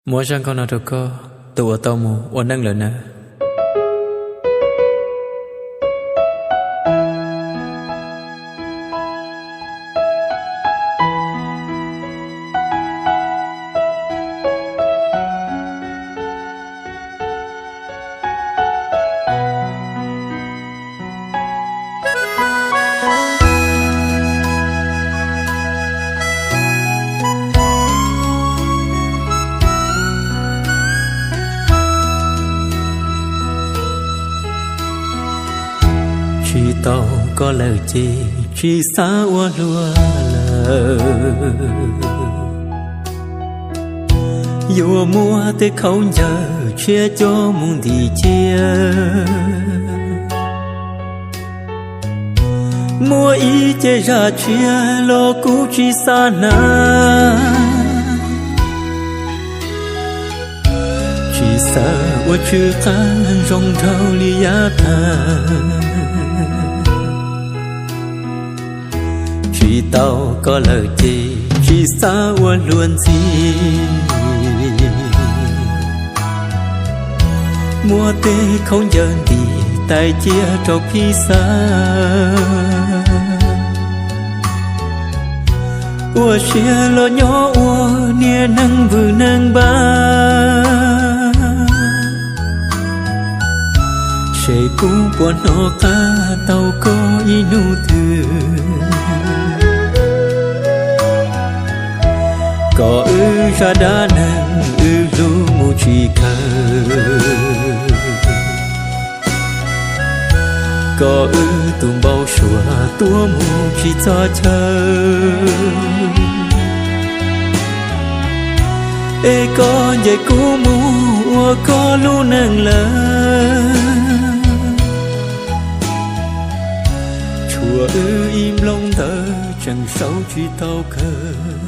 Muab zaj nkauj no rau koj, tus uas tau mus ua neej lawm nawb. Tsis tau koj lawm ces tsis xav ua luag lawm. Yuav muab tej khaub ncaws tshiab coj mus ntim cia. Muaj ib ce zaj tshiab los kuv tsis xav hnav. Tsis xav ua tsw qab zoo nraug li yav tag. Tsis tau koj lawm ces tsis xav ua luag ntxiv. Muab tej khaub ncaws ntim tais cia rau phij xav. Ua siab los nyob ua niag neeg vwm neeg npab. Ces kuv puas hnov qab tau koj ib hnub twg. Kom wb zaj dab neeg wb hlub mus tsis kawg. Kom wb tus npau suav tuaj mus tsis txog chaw. Es koj ncaim kuv mus ua koj lub neej lawm. Tshuav wb ib nplooj ntawv tseem sau tsis tau kawg.